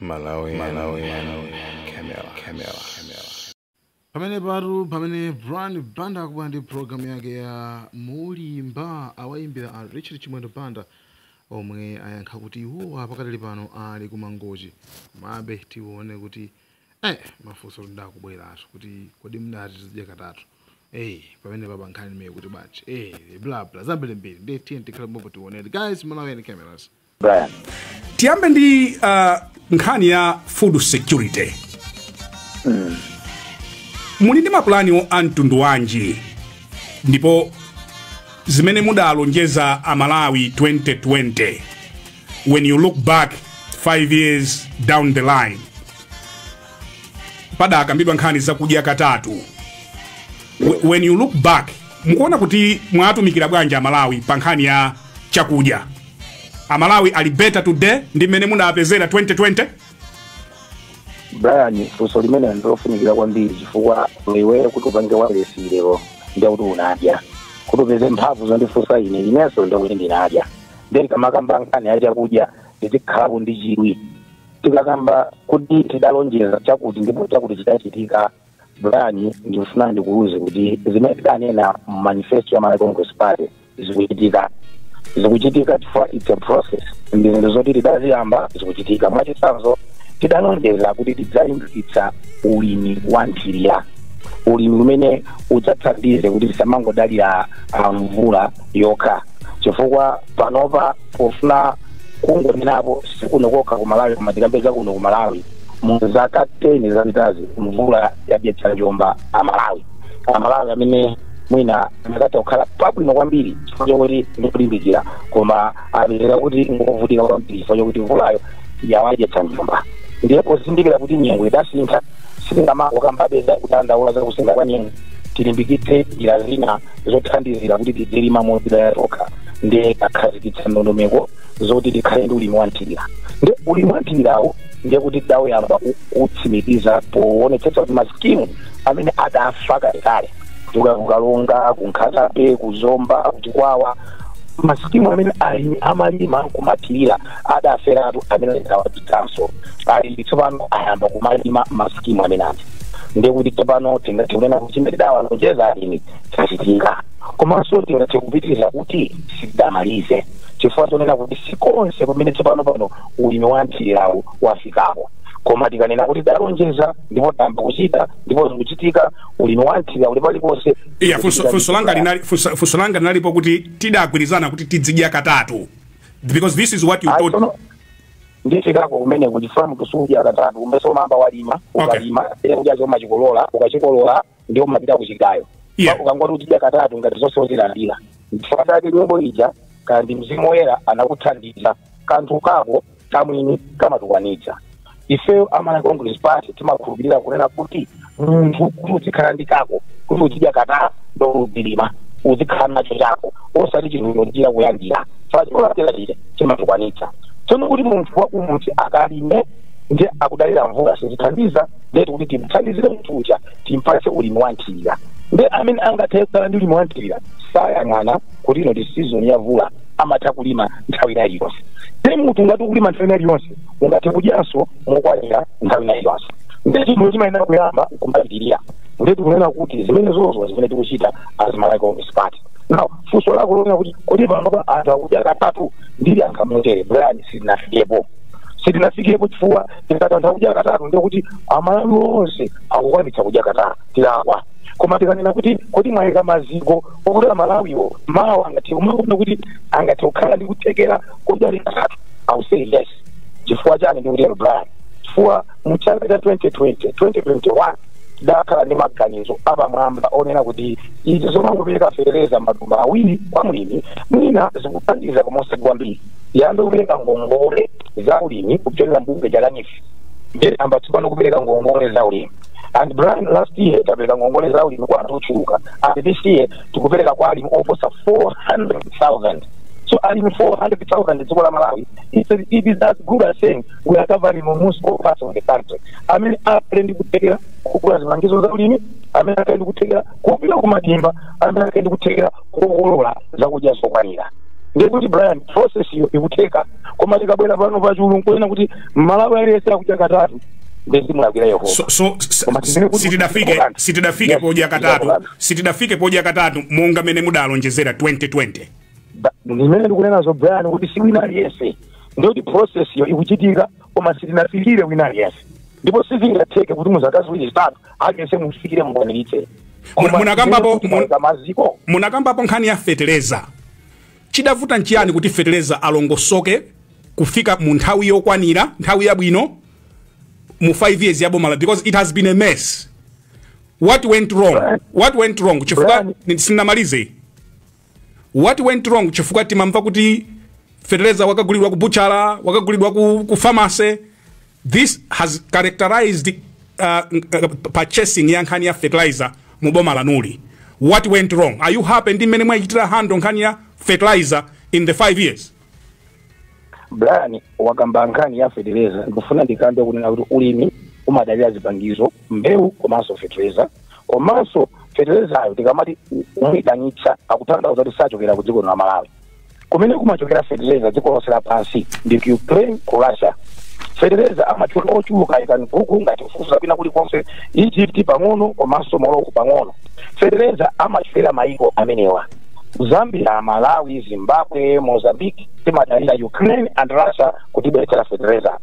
Malawi, Malawi, Camera, Camera, Camera. Pamene patu pamene Brian Banda akubwera ndi programu yake ya Mulimba, awayimbira a Richard Chimwendo Banda omwe ayankha kuti iwowa pakatali pano ali kumangochi. Komabe tione kuti mafunso ndakubweratu kuti kodi mdati tizidya katatu, pamene papa nkhani imene kuti bwanji, bla bla zambirimbiri. Ndiye tiye tikhale pomwepo tionere, guys. Malawi Cameras. Brian. Tiyambe ndi nkhani ya food security. Muli ndi mapulani a mtundu wanji, ndipo zimene mudalonjeza Amalawi 2020, when you look back 5 years down the line, padakambidwa nkhani zakudya katatu? When you look back, mukuona kuti mwatumikira bwanji Amalawi pa nkhani ya chakudya? Amalawi ali better today ndi mmene munapezera 2020? Brian, funso limene ndilofunikira kwambiri, chifukwa iweyo kuti upange wireless lero ndiye kuti unadya. Kuti upeze mphamvu zondifunsa ine, inenso ndiye ndinadya. Ndiye tikamakamba nkhani ya chakudya tizikhalapo ndi chidwi. Tikakamba kuti tidalonjeza chakuti ndipo chakuti chidachitika, Brian, ndikufuna ndikuuze kuti zimene tidanena mu manifesto ya Malawi Congress Party zikuchitika. Zikuchitika chifukwa it's a process, ndi zinthu zoti tidaziyamba, zikuchitika. Mwachitsanzo, tidalonjeza kuti tidzalimbikitsa ulimi wa nthirira, ulimi umene udzathandize kuti tisamangodalira mvula yokha, chifukwa panopa pofuna kungonenapo sikuno kokha ku Malawi, koma tikapeza kuno ku Malawi mu zaka 10 zapitazi mvula yadyetsa njomba Amalawi. Amalawi amene mwina amakatha kukhala pabwino kwambiri chifukwa chokuti ndikulimbikira, koma apezeka kuti ngovutika kwambiri chifukwa chokuti mvulayo yawadyetsa njomba. Ndiye pozindikira kuti nyengo idasintha, sitingamangokambabe za kudandaula za kusintha kwa nyengo. Tilimbikitse njira zina zothandizira kuti tidzilima modzidalira tokha. Ndiye takhazikitsa ndondomeko zoti tikhale ndi ulimi wanthirira. Ndi ulimi wanthirirawo ndiye kuti tidawuyamba kutsimikiza poonetsetsa kuti masikimu amene adafa kalekale kuchoka kuKalonga, kuNkhatabe, kuZomba, kuChikwawa, masikimu amene alimi amalima kumathirira adaferatu, amene awadzutsanso. Alimi tsopano ayamba kumalima masikimu amene aja. Ndiye kuti tsopano tingathe kunena kuti chimene tidawalonjeza alimi chachitika. Komanso tingathe kupitiriza kuti sitidamalize, chifukwa tonena kuti sikonse pamene tsopano pano ulimi wa nthirirawo wafikapo. Koma tikanena kuti tidalonjeza ndipo tayamba kuchita ndipo zikuchitika, ulimi wa nthirira uli paliponse. Iya, funso langa linalipo kuti tidagwirizana kuti tizidya katatu, because this is what you Ayi, told. Tsono ndifikako kumene kuchifukwa munthu sudya katatu. Umese umamba walima, ukalima ere kudya choma chikolola, ukachikolola ndio umapita kuchigayo. Ukangoti uchidya katatu ngati zonse uzilandira, chifukwa chake nyimbo ija kandi Mzimu Woyera anakuthandiza, kanthu kako kamwini kamatukwanitsa. Ifeyo Amalawi Congress Party timakhulupirira kunena kuti munthu kuti uzikhala ndi kako, kuti uzidya katatu, ndo uzilima, uzikhala nacho chako, osati chinthu chochita kulandira. Cholandira chija chimatukwanitsa. Tsono kuti munthu wakumudzi akalime ndi akudalira mvula sizithandiza. Ndeti kuti timthandizire munthu uja, timpatse ulimi wa nthirira. Ndi amene angathe kukhala ndi ulimi wa nthirira sayang'ana kuti ino ndi season ya mvula, amatha kulima nthawi ina iliyonse. Ndi munthu ungati kulima nthawi ina iliyonse, ungathe kudyanso mokwanira nthawi ina iliyonse. Ndi chinthu chimayenera kuyamba kumapitirira. Ndeti kunena kuti zimene zozo zimene tikuchita as Malawi Congress Party. Now, funso lako lonena kuti kodi panopa anthu akudya katatu, ndiliyankha motere, Brian: sitinafikepo. Sitinafikepo chifukwa tikati anthu akudya katatu ndiye kuti Amalawi onse akukwanitsa kudya katatu, tilakwa. Koma tikanena kuti kodi mwayika maziko okuti Amalawiwo mawa angathe kumaona kuti angathe kukhala ndi kuthekera kudya katatu, I will say yes. Chifukwa chani ndikutero, Brian? Chifukwa mu chaka cha 2020, 2021 tidakhala ndi maganizo apamwamba onena kuti izi zomangopereka fetereza matumba 2 kwa mlimi mwina zikuthandiza koma osati kwambiri. Yambe kupereka ngongole za ulimi kupyolera mbungwe cha NEEF. Ndiye amba tsopano kupereka ngongole za ulimi. And Brian, last year tapereka ngongole za ulimi kwa anthu ochuluka, and this year tikupereka kwa alimi oposa 400,000. So alimi 400,000 dziko la Malawi, it is as good as saying we are covering almost all parts of the country amene akhale ndi kuthekera kugula zipangizo za ulimi, amene akhale ndi kuthekera kupita kumadimba, amene akhale ndi kuthekera kukolola zakudya zokwanira. Ndikuti Brian, process iyo ikutheka, koma tikabwera pano pachulu nkuona kuti Malawi aliyense akudya katatu, ndezimulakwira Yehova. So sitidafike podya katatu, sitidafike podya katatu monga mene mudalonjezera 2020. Ndimene ndikunenazo Brian, kuti si wina aliyense, ndikuti process iyo ikuchitika, koma sitinafikire wina aliyense, ndipo sizingatheke kuti muzaka ziwiri zitatu aliyense mufikire mukwaniritse. Munakambapo nkhani ya feteleza. Chidavuta nchiyani kuti feteleza alongosoke kufika mu nthawi yokwanira, nthawi yabwino, mu 5 years ya bomala? Because it has been a mess. What went wrong? What went wrong? Chifukwa sinamalize. What went wrong? Chifukwa timamva kuti feteleza wakagulidwa ku butchara, wakagulidwa ku pharmacy. This has characterized purchasing ya nkhani ya fertilizer mu boma lanuli. What went wrong? Are you happy ndi mmene mwachitira handle nkhani ya fertilizer in the 5 years? Brian, wakamba nkhani ya fertilizer, ndikufuna ndikambe kunena kuti ulimi umadalira zipangizo, mbewu komanso fertilizer. Komanso fertilizer tikamati umuyitanitsa, akutanthauza kuti sachokera ku dziko la Malawi. Kumene kumachokera fertilizer dziko lonse lapansi ndi ku Ukraine, ku Russia. Fertilizer amachuluka ochuluka ikani kuku ngati kufufuza kwina kulikonse, Egypt pang'ono komanso Morocco pang'ono. Fertilizer amachokera maiko amenewa. Zambia, Malawi, Zimbabwe, Mozambique timadalira Ukraine and Russia kutibweretsera fertilizer.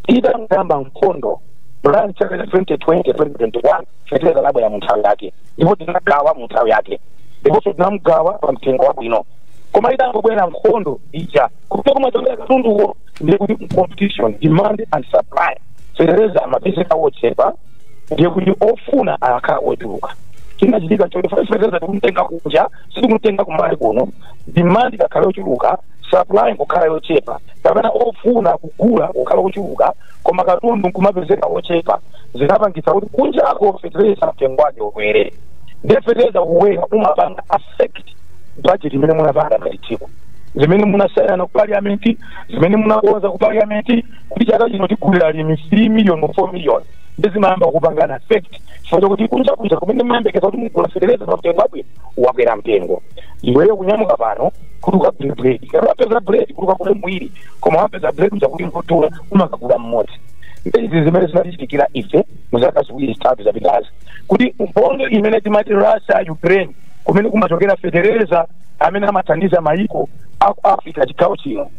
Itangamba nkhondo Brian chaka cha 2020 2021, fertilizer labwera mu nthawi yake, ndipo tinagawa mu nthawi yake, ndiponso tinamugawa pa mtengo wabwino. Koma itangobwera nkhondo ija, kupita kumachokera katunduwo, ndiye kuti competition, demand and supply, fertilizer amapezeka wochepa, ndiye kuti ofuna akakhala ochuluka. Chinachitika choti fertilizer tikumtenga kunja, sitikumtenga kumbali kuno. Demand ikakhala yochuluka, supply nkukhala yochepa, kapena ofuna kugula kukhala ochuluka, koma katundu nkumapezeka ochepa, zinapangitsa kuti kunjako fertilizer mtengo wake ukwere. Ndiye fertilizer kukwera umapanga affect budget imene munapanga ngati dziko, zimene munasayana ku parliament, zimene munakonza ku parliament kuti chaka chino tigulira alimi 3 million or 4 million, ndizimayamba kupangana affect chifukwa chokuti kunja kunja kumene mmayembekeza kuti mugula fertilizer pa mtengo wabwino wakwera mtengo. Iweyo kunyamuka pano kuti ukagule bread, kapena wapeza bread kuti ukagule mwiri, koma wapeza bread uja kuti nkudula, umakagula mmodzi. Izi zimene zinatichitikira ife mu zaka ziwiri zitatu zapitazi, kuti nkhondo imene timati Russia Ukraine, kumene kumachokera fetereza amene amathandiza mayiko aku Africa chigawo chino,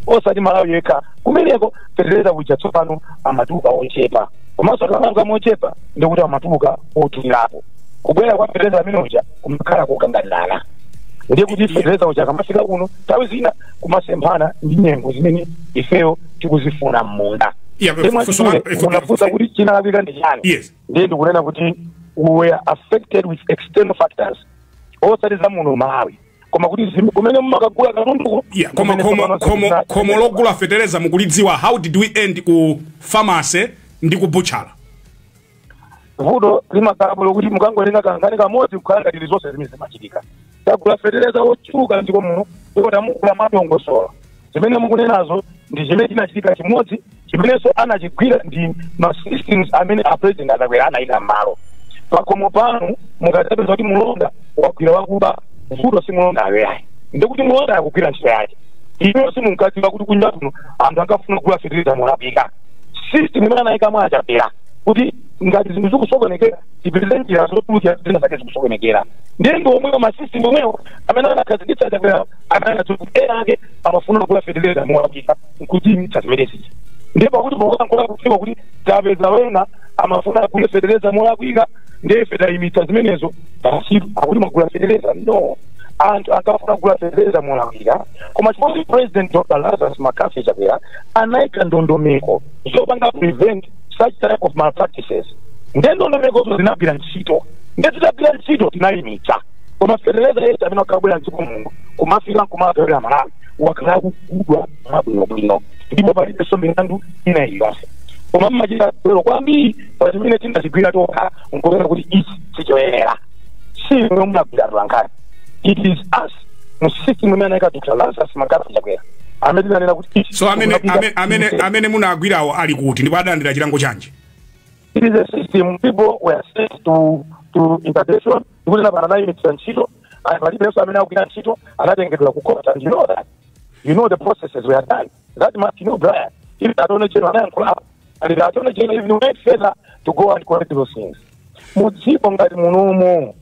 osati Malawi yekha, kumeneko fetereza uja tsopano amatuluka ochepa, komanso akamanga mochepa ndikuti amatuluka otulirapo. Kubwera kwa fetereza amene uja kumakhala kokangalala, ndiye kuti fetereza uja akamafika kuno nthawi zina kumasemphana ndi nyengo zimene ifeyo tikuzifuna m'munda. Unafunsa kuti chinalakwika ndi chani? Ndiye ndikunena kuti we were affected with external factors, osati za muno Malawi, koma kuti kumene mumakagula katunduko. Yeah, koma khomo logula fetereza mukulidziwa. How did we end ku pharmacy ndi ku butchara? Vuto limakhala lokuti mukangotenga kankhani kamodzi kukhala ngati zonse zimene zimachitika. Tagula fetereza ochuluka mdziko muno, ndipo tamugula madongosolo. Zimene mukunenazo ndi chimene chinachitika chimodzi, chimenenso anachigwira ndi ma systems amene a president adakwera anayika m'malo. Pakhomo pano mukadzapeza kuti mulonda wagwira wakuba, vuto si mulonda ayo, ndikuti mulonda akugwira ntchito yake. Ino simunkadziwa kuti kunja kuno anthu ankafuna kugula fetereza molakwika. System imene anayikamo achapera kuti ngati zinthu zikusokonekera tipeze njira zotulukira zina zake zikusokonekera. Ndiye ndi omwewo ma system omwewo amene anakhazikitsa Chakwera, amene anadziwa kuti ena ake amafuna kugula fetereza molakwika nkudzimitsa zimene zija. Ndiye pakuti pokulankhula kudziwa kuti tapeza wena amafuna kugula fetereza molakwika, ndiye ife tayimitsa zimenezo pasitu akuti mwagula fetereza. No, anthu ankafuna kugula fetereza molakwika, koma chifukwa President Dr. Lazarus McCarthy Chakwera anayika ndondomeko zopanga prevent such type of malpractices, ndiye ndondomekozo zinagwira ntchito. Ndiye zitagwira ntchito tinayimitsa, koma fetereza yense amene akabwera mdziko muno kumafika nkumagawira Malawi wakhala kugudwa mwabwinobwino, ndipo palibenso milandu ina iliyonse. Koma mmachita bwero kwambiri pa chimene tinachigwira tokha nkuona kuti ichi sichoyenera. Siwe munagwira atolankhani, it is us mu system imene anayika Dr. Lazarus McCarthy Chakwera amene tinanena kuti ichi So amene munagwirawo ali kuti, ndipo adalandira chilango chanji? It is a system. People were sent to integration, ndikuti pano anayimitsa ntchito. Anthu alibenso amene akugwira ntchito, anatengedwa ku court, and you know that. You know the processes were done. That must you know, Brian. Even the Attorney General anayankhulapo, and the Attorney General even went further to go and correct those things. Mudziko ngati munomo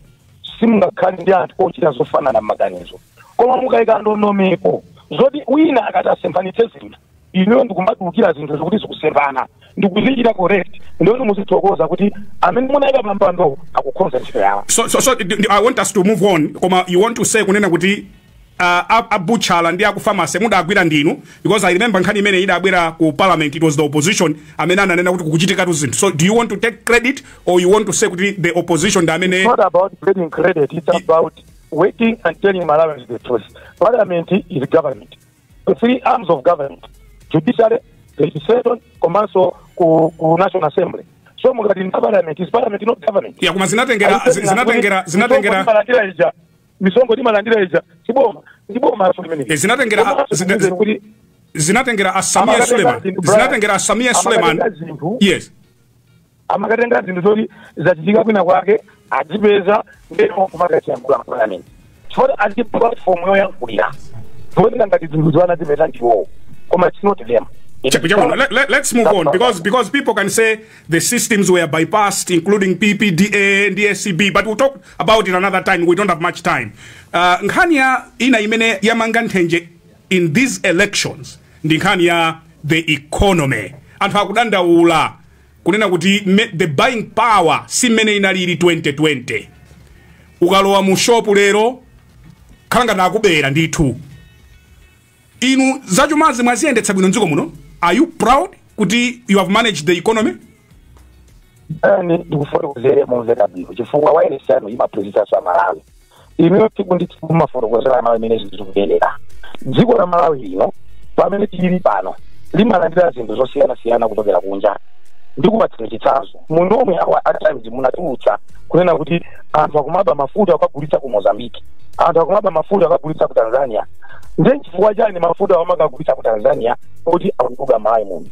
simungakhale ndi anthu ochita zofanana m'maganizo, koma mukayika ndondomeko zoti wina akati asemphanitse zinthu, inuyo ndikumatulukira zinthu zikuti zikusemphana ndikuzichita correct, ndiyoti muzithokoza kuti amene munayika pampando akukonza ntchito yawo. So I want us to move on, koma you want to say kunena kuti abuchala ndi aku pharmacy mudagwira ndinu? Because I remember nkhani imene idabwera ku Parliament, it was the opposition amene ananena kuti kukuchitikatu zinthu. So do you want to take credit or you want to say kuti the opposition ndi amene? It's not about getting credit, it's about working and telling Malawians the truth. Parliament is government. The three arms of government: judiciary, legislation, komanso ku National Assembly. So mukati ndi parliament, is parliament not government? Ya, koma zinatengera Timalandira ija, misongo timalandira ija, siboma? Ndiboma aso limene. Eh, kuti zinatengera Asamia Amakatenga Suleiman zinthu, Brian. Zinatengera Asamia Suleiman. Amakatenga zinthu. Yes. Amakatenga zinthu zoti zachitika kwina kwake, azipeza, ndeno kumakachiyankhula parliament, chifukwa ali platform yoyankhulira, zioneka ngati zinthu ziwanazipeza ndiwowo, koma it's not them. Chabwino, let's move on because people can say the systems were bypassed, including PPDA and DSCB, but we'll talk about it another time. We don't have much time. Nkhani ya ina imene yamanga nthenje in these elections ndi nkhani ya the economy. Anthu akudandaula kunena kuti the buying power si mmene inalili 2020. Ukalowa mu shop lero, khala ngati akubera ndithu. Inu zachumazi mwaziyendetsa bwino mdziko muno. Are you proud kuti you have managed the economy? Yani ndikufotokozere momveka bwino, chifukwa wailesi yanu imaphunzitsanso Amalawi. Inuyo tsiku ndi tsiku mumafotokozera Amalawi imene zinthu zikuyendera. Dziko la Malawi lino pamene tili pano limalandira zinthu zosiyanasiyana kuchokera kunja. Ndikupatsani chitsanzo, munomwe awa at times munatulutsa kunena kuti anthu akumaba mafuta akagulitsa ku Mozambique, anthu akumaba mafuta akagulitsa ku Tanzania. Ndiye chifukwa chani mafuta amakagulitsa ku Tanzania kuti akutuluka Malawi muno?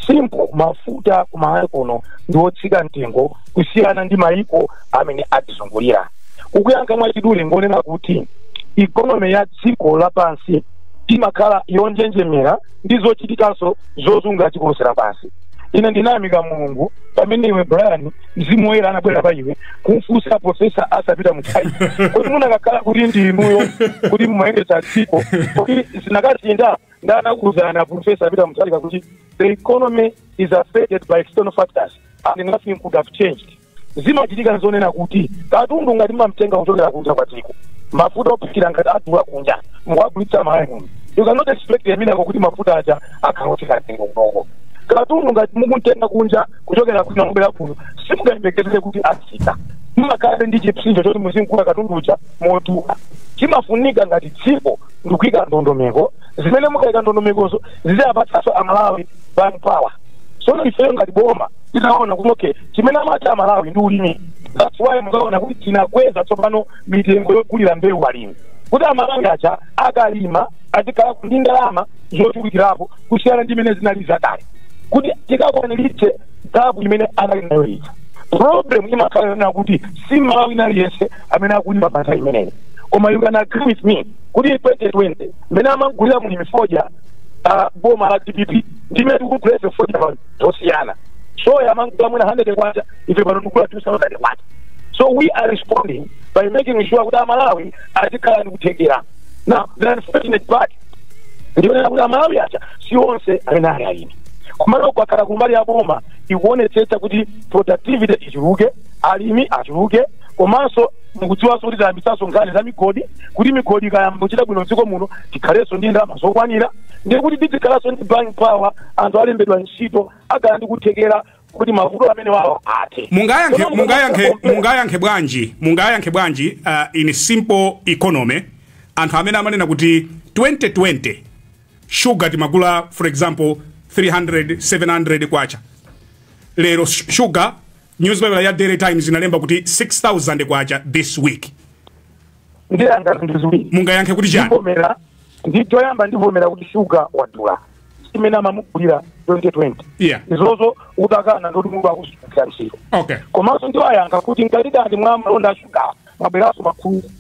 Simple, mafuta ku Malawi kuno ndi otsika mtengo kusiyana ndi mayiko amene atizungulira. Kukuyankha mwachidule, ngonena kuti economy ya dziko lapansi imakhala yonjenjemera ndi zochitikanso zozunga dziko lonse lapansi. Ine ndinayamika Mulungu pamene iwe Brian, Mzimu Woyera anabwera pa iwe kumfunsa Professor asapita Mutharika kuti munakakhala kuti ndinuyo kuti mumayendetsa dziko, kuti zinakazinda. Ndanakuwuzana Professor Peter Mutharika kuti the economy is affected by external factors and nothing could have changed. Zimachitika nzonena kuti katundu ngati mamtenga kuchokera kunja kwa dziko, mafuta ophikira ngati adula kunja, mukuagulitsa Malawi muno, you cannot expect a miracle kuti mafuta aja akhala otsika mtengo kunoko. Katundu ngati mukumtenga kunja kuchokera kwina kubwera kuno, simungayembekezere kuti atsika. Mumakhale ndi chipsinjo choti muzimkula katundu uja modula. Chimafunika ngati dziko ndikuyika ndondomeko zimene mukayika ndondomekozo ziziyapatsanso Amalawi buying power. Sono ifeyo ngati boma tinaona kuti okay, chimene amati Amalawi ndi ulimi. That's why mukaona kuti tinakweza tsopano mitengo yogulira mbewu alimi, kuti Amalawi aja akalima azikhala ndi ndalama zochulukirapo kusiyana ndi imene zinali zakale, kuti tikakwaniritse gap imene anali nayo ija. Problem imakhala na kuti si Malawi aliyense amene akulima pa nthawi imeneyi, koma you can agree with me kuti 2020 mmene amagulira mulimi fodya boma la DPP ndimene tikugulira fodya pano zosiyana. Soya amagula mwina 100 kwacha, ife pano tikugula 2000 kwacha. So we are responding by making sure kuti Amalawi azikhala ndi kuthekera. Now, the unfortunate part ndionera kuti Amalawi aja si onse amene ali alimi. Kumalo kwakhala kumbali ya boma ikuonetsetsa kuti productivity ichuluke, alimi achuluke, komanso mukudziwanso kuti tayambitsanso nkhani za migodi, kuti migodi ikayamba kuchita bwino mdziko muno, tikhalenso ndi ndalama zokwanira, ndiye kuti tizikhalanso ndi buying power, anthu alembedwa ntchito, akhala ndi kuthekera kuti mavuto amene wawo athe. Mungayankhe bwanji in simple economy anthu amene amanena kuti 2020 sugar timagula, for example, 300 700 kwacha, lero sugar newspaper ya Daily Times inalemba kuti 6000 kwacha this week? Ndiyankha zinthu ziwiri. Mungayankhe kuti chani? Ndivomera, ndi choyamba, ndivomera kuti shuga wadula, imene amamugulira 2020. Izozo utakana ndoti munthu akuzigwira ntchito. Komanso ndiwayankha kuti mkatikati mwa malonda a shuga mwabweranso makhuluku.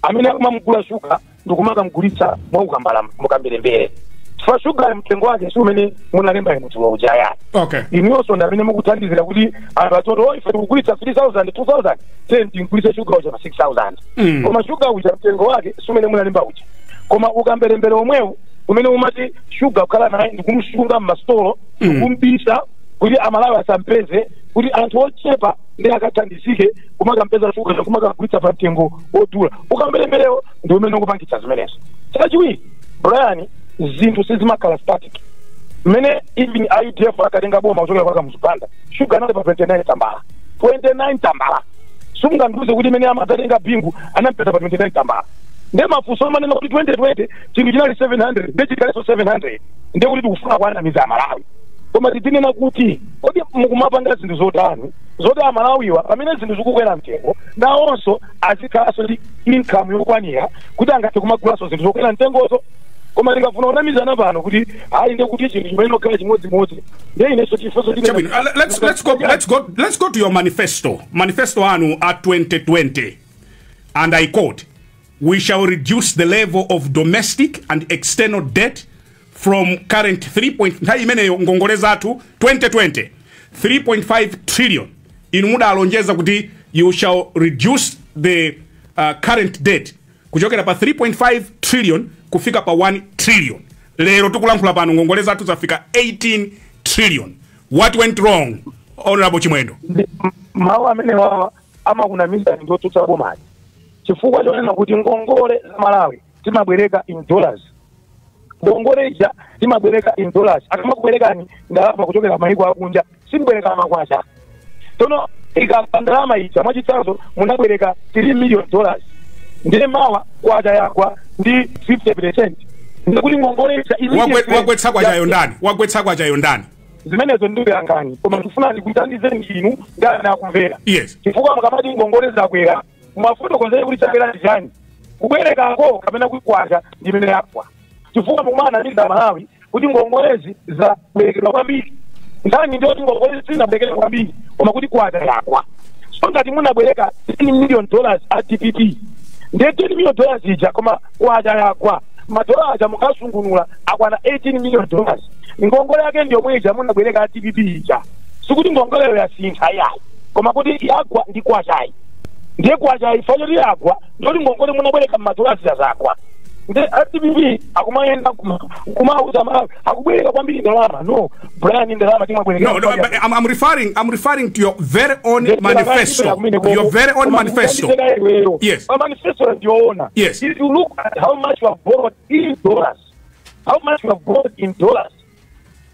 Amene akumamugula shuga ndikumakamugulitsa mwaukambala mukamberembere, chifukwa shuga mtengo wake si umene munalemba inu dzulo uja yani. Inuyonso ndi amene mukuthandizira kuti anthu achoti, "Oh, ife tikugulitsa 3000, 2000, then tingulitse shuga uja pa 6000." Koma shuga uja mtengo wake si umene munalemba uja, koma ukamberembere omwewu umene umati shuga kukhala naye ndikumsunga mmasitolo, ndikumbisa kuti Amalawi asampeze, kuti anthu ochepa ndi akathandizike kumakampeza shuga kumakagulitsa pa mtengo wodula. Ukamberemberewo ndi umene ukupangitsa zimenezo. Chachiwiri, Brian, zinthu sizimakhala static. Mmene even IDF akatenga boma kuchokera kwa Kamuzu Banda, shuga anali pa 29 tambala, 29 tambala. Simungandiuze kuti imene amatatenga Bingu anampeza pa 29 tambala. Ndiye mafunso amanena kuti 2020 chinthu chinali 700, ndiye chikhalenso 700, ndiye kuti tikufuna kuanamiza Amalawi. Koma titinena kuti kodi mukumapanga zinthu zotani zoti Amalawiwa, pamene zinthu zikukwera mtengo, nawonso azikhalanso ndi income yokwanira kuti angathe kumagulanso zinthu zokwera mtengozo? Koma tikafuna kunamizana pano kuti hayi, ndiye kuti chinthu chimene okhala chimodzimodzi, ndiye inenso chifonso. Chabwino, let's go to your manifesto. Manifesto anu a 2020, and I quote, "We shall reduce the level of domestic and external debt from current 3 point," nthawi imeneyo ngongole zathu 2020 3.5 trillion. Inu mudalonjeza kuti you shall reduce the current debt kuchokera pa 3.5 trillion kufika pa 1 trillion. Lero tikulankhula pano ngongole zathu zafika 18 trillion. What went wrong, Honorable Chimwendo? Mawu amene wawa amakunamiza ndi otsutsa bomali, chifukwa chonena kuti ngongole za Malawi timabwereka in dollars. Ngongole ija timabwereka in dollars. Akamakubwerekani ndalama kuchokera mayiko akunja, simbwereka makwacha. Tsono ikapa ndalama ija, mwachitsanzo munabwereka $3 million, ndiye mawa kwacha yagwa ndi 50%, ndikuti ngongole ija Wagwetsa kwachayo ndani? Wagwetsa kwachayo ndani? Zimenezo ndikuyangani, koma ndifuna ndikuthandizeni inu ndi amene akumvera. Chifukwa mukamati ngongole zakwera, mwafotokozere kuti chakwera ndi chani, kubwerekako kapena kukwacha ndimene yagwa? Chifukwa mukumanamiza Malawi kuti ngongolezi zabwerekedwa kwambiri. Nkhani ndiyoti ngongolezi sizinabwerekedwa kwambiri, koma kuti kwacha yagwa. So ngati munabwereka $10 million a DPP, ndiye $10 million ija, koma kwacha yagwa, madola aja mukasungunula akwana $18 million. Ngongole yake ndiyomwe ija munabwereka a DPP ija. Sikuti ngongoleyo yasintha iyayi, koma kuti yagwa ndi kwachayi. Ndiye kwachayi fanyoti yagwa, ndoti ngongole munabwereka mmadola zija zagwa. Ndi a DPP akumayenda kumauza Malawi akubwereka kwambiri ndalama. No, Brian, ndalama timabwereka. No, but I'm referring to your very own manifesto. Your very own manifesto. Yes. My manifesto ndiyoona. If you look at how much you have borrowed in dollars, how much you have borrowed in dollars,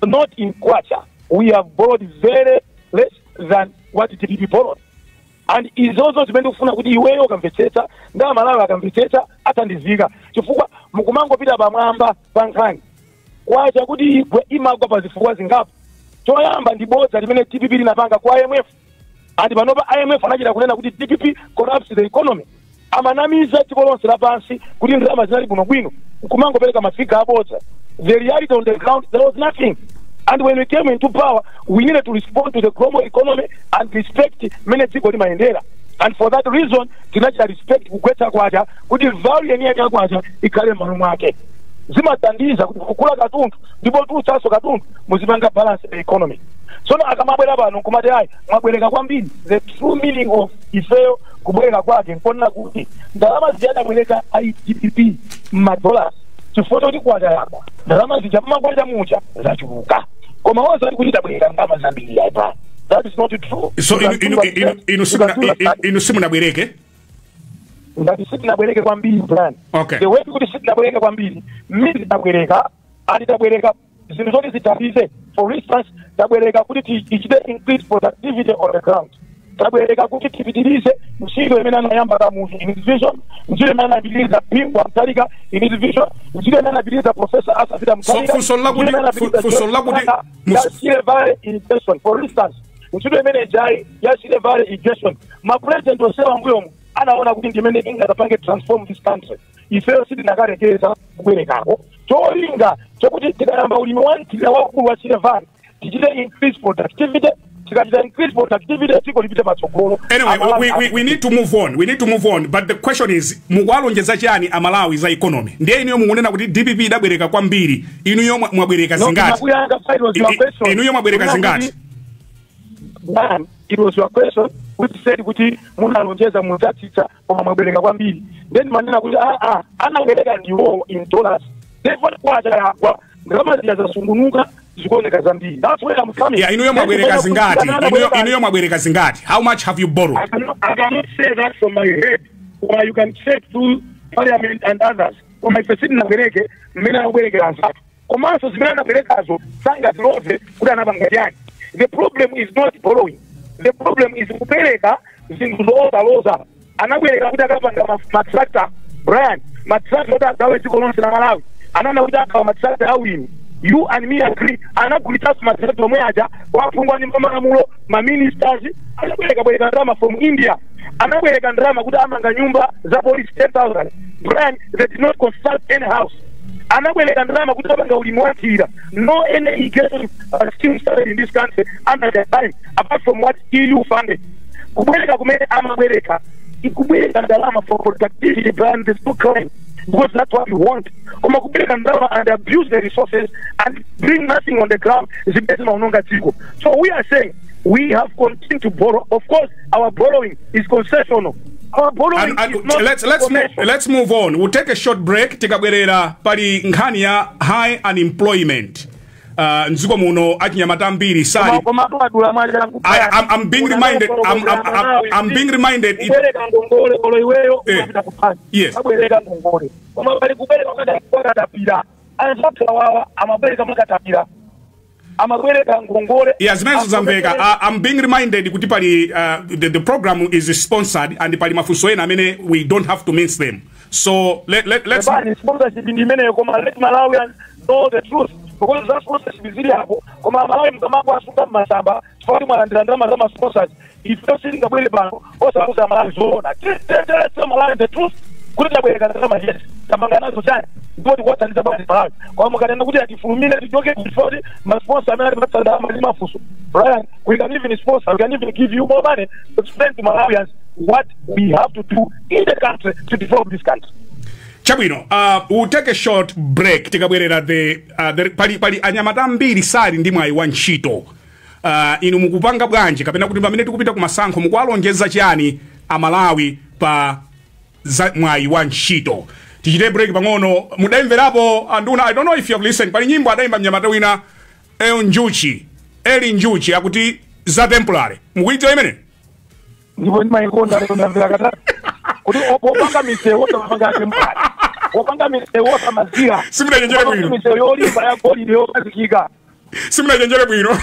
not in kwacha, we have borrowed very less than what DPP borrowed. And izozo zimene ndikufuna kuti iweyo ukamvetsetsa ndi Amalawi akamvetsetsa athandizika, chifukwa mukumangopita pamwamba pa nkhani. Kwacha kuti igwe, imagwa pa zifukwa zingapo. Choyamba ndi bodza limene DPP linapanga kwa IMF, and panopa IMF anachita kunena kuti DPP collapse the economy. Amanamiza dziko lonse lapansi kuti ndalama zinali bwinobwino, nkumangopereka ma figure abodza. The reality on the ground, there was nothing. And when we came into power, we needed to respond to the global economy and respect mmene dziko limayendera, and for that reason tinachita respect kugwetsa kwacha kuti value yeniyeni ya kwacha ikhale m'malo mwake. Zimathandiza kuti kukula katundu ndipo tulutsanso katundu, muzipanga balance the economy. Tsono akamabwera pano nkumati ayi, mwabwereka kwambiri, the true meaning of ifeyo kubwereka kwake nkonena kuti ndalama ziyadabwereka a DPP m'madollars, chifukwa choti kwacha yagwa, ndalama zija mmakwacha mucha zachuluka, koma osati kuti tabwereka ndalama zambiri ayi. That is not true. So inu simunabwereke? Ngati sitinabwereke kwambiri, Brian, the way kuti sitinabwereke kwambiri mmene tabwereka, ati tabwereka zinthu zoti zithandize. For instance, tabwereka kuti tichite increase productivity on the ground. Tabwereka kuti tipitirize ntchito imene anayamba Kamuzu in his vision, ntchito imene anapitiriza Bingu Mutharika in his vision, ntchito imene anapitiriza Professor Arthur Peter Mutharika, So funso lakuti- ntchito imene anapitiriza funso lakuti- ya Shire Valley irrigation. For instance, ntchito imene jayi ya Shire Valley irrigation, ma president onsewa mbuyomu anaona kuti ndimene ingatapange transform this country. Ifeyo sitinakarekeza kubwerekako, cholinga chokuti tikayamba ulimi wa mthirira wakulu wa Shire Valley, tichite increase productivity, Tikachita increase productivity, dziko lipite patsogolo. Anyway, Amalawi we need to move on. We need to move on. But the question is, mukuwalonjeza chani Amalawi za economy? Ndiye inuyo mukunena kuti DPP idabwereka kwambiri. Inuyo mwabwereka No, zingati? Makuyanga, it was your question. Inuyo mwabwereka Kuna zingati? Man, it was your question which said kuti munalonjeza mudzatsitsa koma mwabwereka kwambiri. Then manena kuti anabwereka ndiwo in dollars. Therefore kwacha yagwa, ndalama zija zasungunuka, zikuoneka zambiri. That's where I'm coming. Yeah, inuyo mwabwereka Then zingati? Inuyo mwabwereka zingati? How much have you borrowed? I cannot say that from my head. Or you can check through parliament and others. Koma ife sitinabwereke mmene akubwerekera anzathu. Komanso zimene anabwerekazo sangaziloze kuti anapanga chani. The problem is not borrowing. The problem is kupereka zinthu zoosaloza. Anabwereka kuti akapanga matractor, Brian, matractor kuti agawe dziko lonse la Malawi. Anana kuti agawa matractor awiri. You and me agree. Anagulitsanso matractor omwe aja waphungwa ndi malamulo, maministers. Anabwereka bwereka ndalama from India. Anabwereka ndalama kuti amanga nyumba za police 10,000. Brian, they did not construct any house. Anabwereka ndalama kuti apanga ulimi wa nthirira. No any irrigation scheme started in this country under the time apart from what EU funded. Kubwereka kumene amabwereka, ikubwereka ndalama for productivity, Brian, there's no crime because that's what we want. Koma kubwereka ndalama and abuse the resources and bring nothing on the ground, zimene zimaononga dziko. So we are saying we have continued to borrow. Of course our borrowing is concessional. Our borrowing is not And commercial. let's move on. We'll take a short break. Tikabwerera pali nkhani ya high unemployment. Mdziko muno achinyamata ambiri sali Koma adula mwachangu. I'm being reminded I'm being reminded Kubwereka ngongole olo iweyo umapita kuphani. Abwereka ngongole, koma pali kubwereka kwakatapira. Anzathu awawa amabwereka mwakatapira, amabwereka ngongole. Yeah, zimenezo zamveka. I'm being reminded kuti pali the program is sponsored and pali mafunso ena amene we don't have to mince them. So let's Bani sponsorship ndi imeneyo, koma let Malawians know the truth because za sponsorship zili apo. Koma Malawi mkamako asunga mmasamba chifukwa mwalandira ndalama za ma sponsors. Ife sitingabwere pano osauza Malawi zoona. Tell Malawi the truth kuti tabwereka ndalama, yes, tapanga nazo chani ndipo tikuwathandiza bwanji Malawi. Koma mukanena kuti atifulumire tichoke chifukwa kuti ma sponsor amene atipatsa ndalama ndi mafunso, Brian, we can even sponsor, we can even give you more money to explain to Malawians what we have to do in the country to develop this country. Chabwino, we'll take a short break. Tikabwerera pali anyamata ambiri sali ndi mwayi wa ntchito. Inu mukupanga bwanji kapena kuti pamene tikupita kumasankho mukuwalonjeza chani Amalawi pa za mwayi wa ntchito? Tichite break pang'ono. Mudayimverapo anduna, I don't know if you have listened, pali nyimbo adayimba mnyamata wina El Njuchi, Eli Njuchi, akuti za temporary. Mukuidziwa imene? Ndipo ndimayikonda. Lero ndamvera katatu kuti opanga misewu osamapanga temporary, opanga misewu osamazira. Simunachenjere bwino. Misewu yolimba ya golide yokhazikika. Simunachenjere bwino.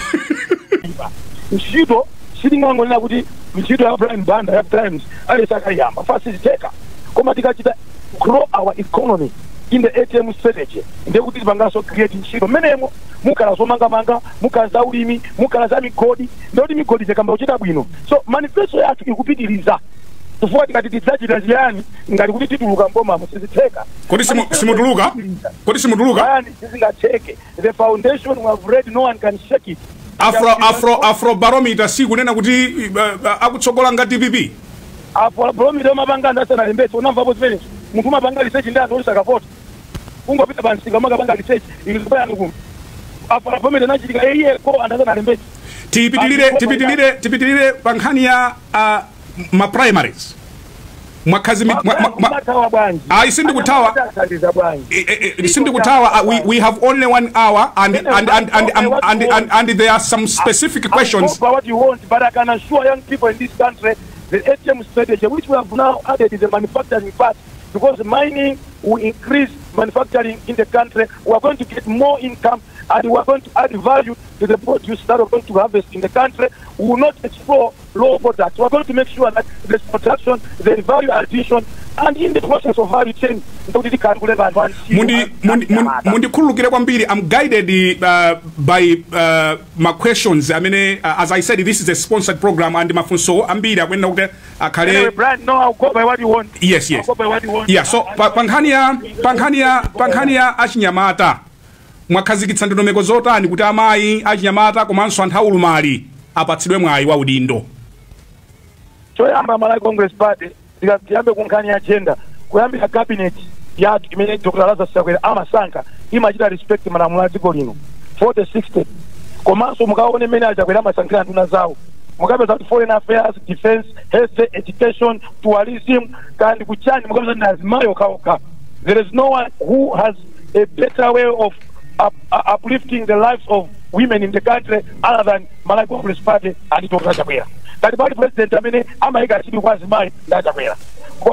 Ntchito sitingangonena kuti ntchito ya Brian Banda ya Times alisakayamba fasiziteka, koma tikachita grow our economy in the ATM strategy, ndiye kuti tipanganso create ntchito mmenemo. Mukhala zomangamanga, mukhala za ulimi, mukhala za migodi, ndikuti migodi chakamba kuchita bwino. So manifesto yathu ikupitiriza chifukwa tikati tidzachita chiyani ngati kuti tituluka mbomamo, sizitheka. Kodi simutuluka? Kodi simutuluka? Brian, sizingatheke. The foundation we have read, no one can shake it. Afrobarometer sikunena kuti akutsogola nga DPP? Afrobarometer umapanga anthu asanalembetse. Unamvapo zimenezo? Munthu umapanga research ndi anthu osakavota. Ungopita pansika umakapanga research ikuzipayani kuno. Afrobarometer inachitika eyeko anthu asanalembetse. Tipitilire pa nkhani ya ma primaries. Mwakhazi Mumathawa bwanji? Ayi, sindikuthawa. Athandiza bwanji? Sindikuthawa. We have only one hour and there are some specific questions. I'll go what you want, but I can assure young people in this country the ATM strategy, which we have now added, is a manufacturing part, because mining will increase manufacturing in the country. We are going to get more income and we are going to add value to the produce that we are going to harvest in the country. We will not explore low products. We are going to make sure that there's production, there's value addition, and in the process of value chain, ndikuti tikhale anthu antchito. Mundikhululukire kwambiri, I'm guided by my questions amene as I said, this is a sponsored program and mafunso ambiri akuyenera kuti akhale Anyway, Brian, no, I'll go by what you want. Yes. I'll go by what you want. Yeah, so pa nkhani ya achinyamata, mwakhazikitsa ndondomeko zotani kuti amayi, achinyamata komanso anthu aulumali Apatsidwe mwayi wa udindo. Choyamba, Malawi Congress Party, tiyambe kunkhani ya gender. Kuyambira cabinet yathu imene Dr Lazarus Chakwera amasankha, imachita respect malamulo a dziko lino 4060. Komanso mukaone mmene aChakwera amasankhira nduna zawo, mukapeza kuti foreign affairs, defense, health, education, tourism kandi kuchani, mukapeza kuti azimayi okhaokha. There is no one who has a better way of uplifting the lives of women in the country other than Malawi Congress Party and Dr Chakwera. Ngati pali president amene amayika chidwi kwa azimayi, ndi aChakwera.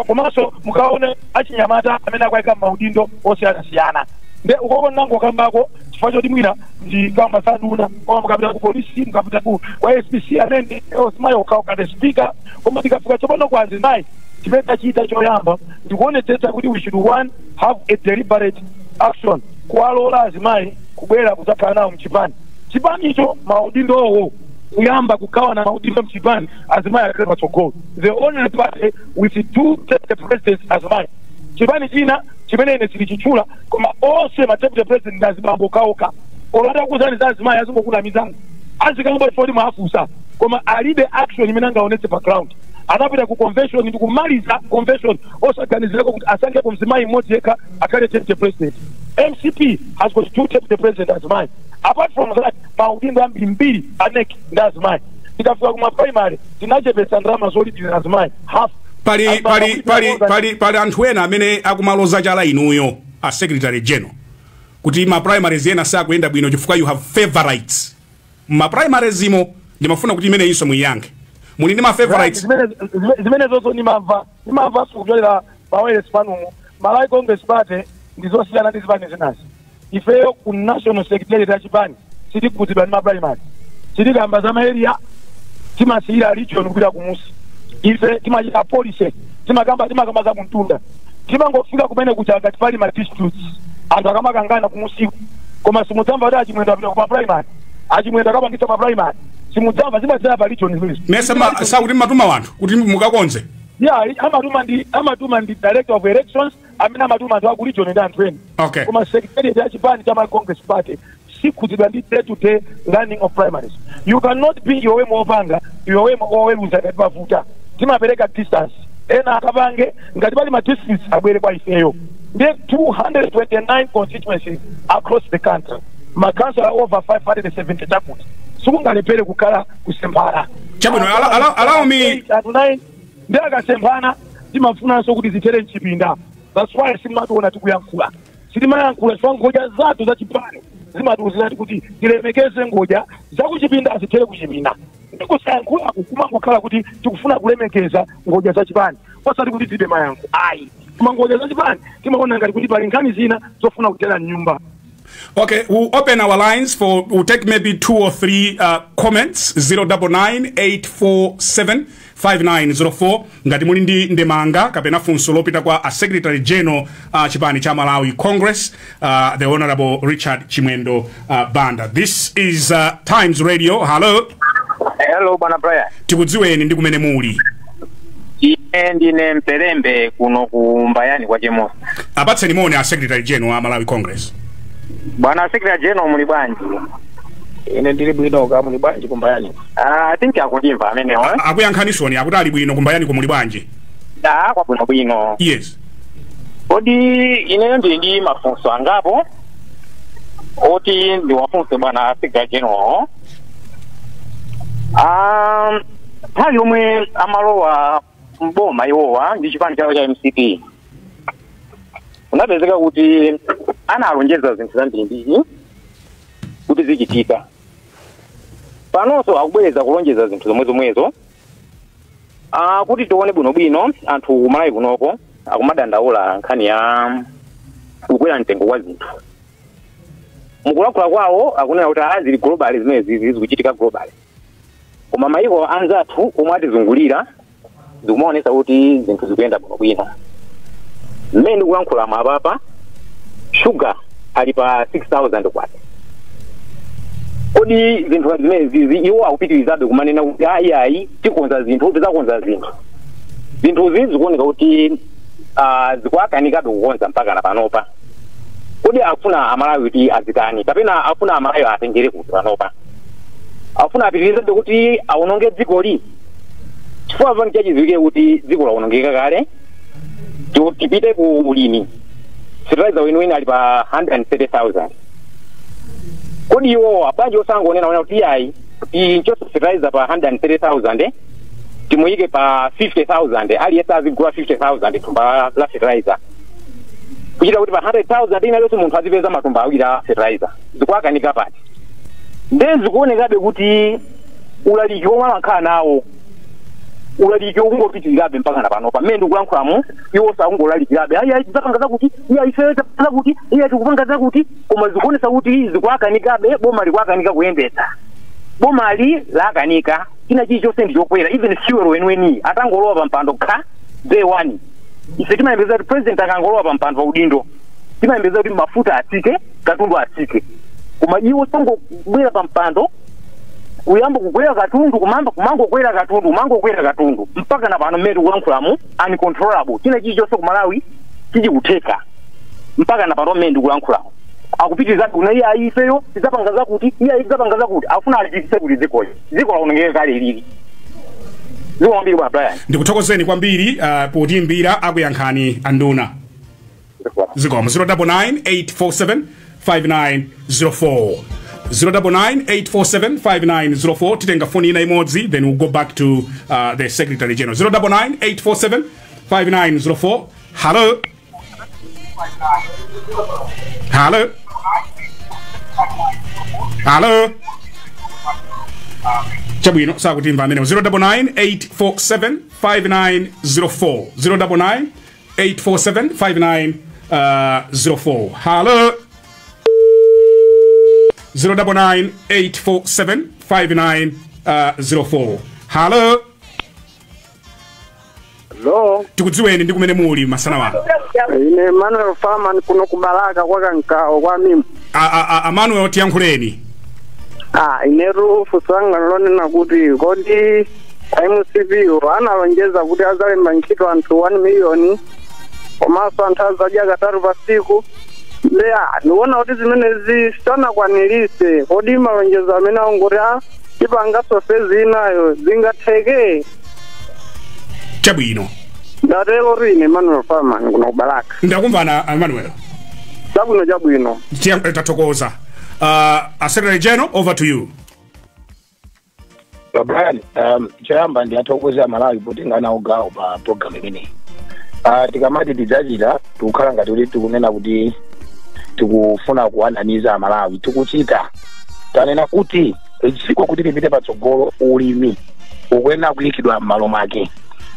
Komanso mukaone achinyamata amene akuyika maudindo osiyanasiyana. Nde ukoko nango kambako chifukwa choti mwina ndi kamba za nduna, koma mukapita ku polisi, mukapita ku kwa SPC, amene azimayi okhaokha, the speaker. Koma tikafika tsopano kwa azimayi, chimene tachita choyamba ndikuonetsetsa kuti we should, one, have a deliberate action kuwalola azimayi kubwera kudzakhala nawo mchipani. Chipanicho maudindowo, kuyamba kugawana maudindo mchipani, azimayi akhale patsogolo. The only party with two deputy presidents azimayi. Chipani china chimene ine silichitchula, koma onse ma deputy president ndi azibambo okhaokha. Olota kuzani za azimayi, azingokunamizana, azikamba chifukwa mwafusa, koma alibe action imene angaonetse pa ground. Anapita ku convention ndi kumaliza convention osaganizirako kuti asankhepo mzimayi mmodzi yekha akhale deputy president. MCP has got two deputy president azimayi. Apart from that, maudindo ambirimbiri a NEC ndi azimayi. Tikafika kuma primary, tinachepetsa ndalama zolipirira azimayi half. Pali anthu ena amene akumaloza chala inuyo a secretary general kuti ma primaries ena sakuyenda bwino chifukwa you have favorites ma primaries imo. Ndimafuna kuti imeneyinso muyiyankhe. Muli ndi ma favorites? Zimene zonso ndimamva kupyolera pawayilesi panumo. Malawi Congress Party ndizosiyana ndi zipani zinazi. Ifeyo ku national secretariat ya chipani sitikhudzidwa ndi ma primary, sitikamba za ma area, timasiyira region kupita kumusi. Ife timachita policy, timakamba za kumtunda. Timangofika kumene kucha ngati pali ma disputes, anthu akamakangana kumusiku. Koma simudzamva kuti aChimwendo apita kuma primary, aChimwendo akapangitsa ma primary, simudzamva. Zimasiyana pa region zimenezo. Mesa sakuti mmatuma wanthu kuti mukakonze? Yeah, amatuma ndi director of elections amene amatuma anthu aku region ndi anthu ena. Koma secretariat ya chipani cha Malawi Congress Party sikhudzidwa ndi day to day running of primaries. You cannot be iwe wopanga, iwe oweruza ngati pavuta. Timapereka distance, ena akapange. Ngati pali ma districts, abwere kwa ifeyo. Ndiye 229 constituencies across the country, makansala over 570, chakuti sikungalephere kukhala kusemphana. Chabwino, allow me Anthu 9 ndi akasemphana, timafunanso kuti zithere mchipinda. That's why simationa tikuyankhula, sitimayankhula chifukwa ngodya zathu za chipani zimatiuzirati kuti tilemekeze ngodya zakuchipinda, zithere kuchipinda. Ndikusayankhulaku kumangokhala kuti tikufuna kulemekeza ngodya za chipani, osati kuti tilibe mayankho, ayi. Koma ngodya za chipani timaona ngati kuti pali nkhani zina zofuna kutera mnyumba. Okay, we'll open our lines for, we'll take maybe two or three comments. 099 847 5904 ngati muli ndi ndemanga kapena funso lopita kwa a secretary general chipani cha Malawi Congress, the Honorable Richard Chimwendo Banda. This is Times Radio. Hello. Hello, bwana Brian. Tikudziweni ndi kumene muli. Ine ndine Mpelembe kuno ku Mbayani kwa Chemosa. Apatseni moni a secretary general wa Malawi Congress. Bwana secretary general, muli bwanji? Ine ndili bwino, ka muli bwanji kuMbayani? Ah, I think akundimva amenewo, eh? Akuyankhanisoni, akuti ali bwino. KuMbayani kumuli bwanji? Ah, kwabwino bwino. Kodi ineyo ndili ndi mafunso angapo oti ndiwafunse bwana secretary general. Ah, nthawi yomwe amalowa mboma iwowa ndi chipani chawo cha MCP, unapezeka kuti analonjeza zinthu zambirimbiri kuti zichitika. Panonso akubwereza kulonjeza zinthu zomwe zomwezo. Ah, kuti tione bwinobwino, anthu kuMalawi kunoko akumadandaula nkhani ya kukwera mtengo kwa zinthu. Mukulankhula kwawo akunena kuti ah, zili global, zimene zikuchitika global, koma mayiko anzathu omwe atizungulira zikumaonesa kuti zinthu zikuyenda bwinobwino. Mmene ndikulankhula mapapa, shuga ali pa 6000 kwacha. Kodi zinthu ngati zimene zizi, iwo akupitirizabe kumanena kuti ayi, ayi, tikonza zinthu, tizakonza zinthu, zinthuzi zikuoneka kuti zikuakanikabe kukonza mpaka na panopa. Kodi akufuna Amalawi kuti azitani, kapena akufuna Amalawi atengere kuti panopa? Afuna apitirizabe kuti aononge dzikoli, chifukwa pano chachidziwike kuti dziko laonongeka kale. Tipite ku ulimi, fertilizer weniweni ali pa 130,000. Kodi iwo bwanji osangonena ona kuti ayi, tinchotse fertilizer pa 130,000, timuyike pa 50,000, aliyense azigula 50,000 thumba la fertilizer, kuchita kuti pa 100,000 ina yonse munthu azipeza matumba awiri a fertilizer? Zikuakanika pati? Nde zikuonekabe kuti ulaliki omwe amakhala nawo, ulaliki ukungopitirirabe mpaka na pano pamene ndikulankhulamu. Iwo sakungolalikirabe, ayi ayi, tidzapanga zakuti, iya, ife tapanga zakuti, iya, tikupanga zakuti, koma zikuonesa kuti zikuakanikabe. Boma likuakanika kuyendetsa, bomali lakanika, china chilichonse ndichokwera, even fuel weniweni. Atangolowa pa mpando kha day one, ife timayembekeza kuti president akangolowa pa mpando pa udindo, timayembekeza kuti mafuta atsike, katundu atsike, koma iwo sangobwera pa mpando kuyamba kukwera katundu, kumamba kumangokwera katundu, kumangokwera katundu mpaka na pano mmene tikulankhulamu, uncontrollable. China chilichonse ku Malawi chichikutheka mpaka na pano mmene ndikulankhulamu. Akupitirizabe kuna, iye, ifeyo tidzapanga zakuti, iye, tidzapanga zakuti. Afuna alipitise kuti dzikoli, dziko laonongeka kale lili dziko kwambiri, bwana Brian. Ndikuthokozeni kwambiri potiimbira. Akuyankhani anduna. Zikomo. 099 847 5904, 099 847 5904. Titenga foni ina imodzi, then we'll go back to the secretary general. 099 847 5904. Hello, hello, hello. Chabwino, sakutimva amenewo. 099 847 5904, 099 847 5904. Hello, 099 847 5904. Hello. Hello. Tikudziweni ndi kumene muli masana wano. Ine Manuel Farman, kuno kubalaka kwa Kankao kwa mimi. A Manuel, tiyankhuleni. Ah, inetu funso langa lonena kuti kodi MCP analonjeza kuti azalemba ntchito anthu 1 million, komanso anthu azadya katatu pa tsiku. Ndeya ndikuona kuti zimenezi sanakwanirise. Kodi malonjezo amene angoti a tipangaso phase inayo zingatheke? Chabwino. Ndatero ine Manuel Farman, kuno kubalaka. Ndakumvana, Emmanuel. Chabwino, chabwino. Tathokoza. A secretary general, over to you. Brian, choyamba ndiyathokoza Malawi potenga nawo gawo pa program imeneyi. Tikamati tidzachita, tikukhala ngati kuti tikunena kuti tikufuna kuwanamiza Amalawi. Tikuchita. Tanena kuti dziko kuti lipite patsogolo, ulimi ukuyenera kuyikidwa m'malo mwake.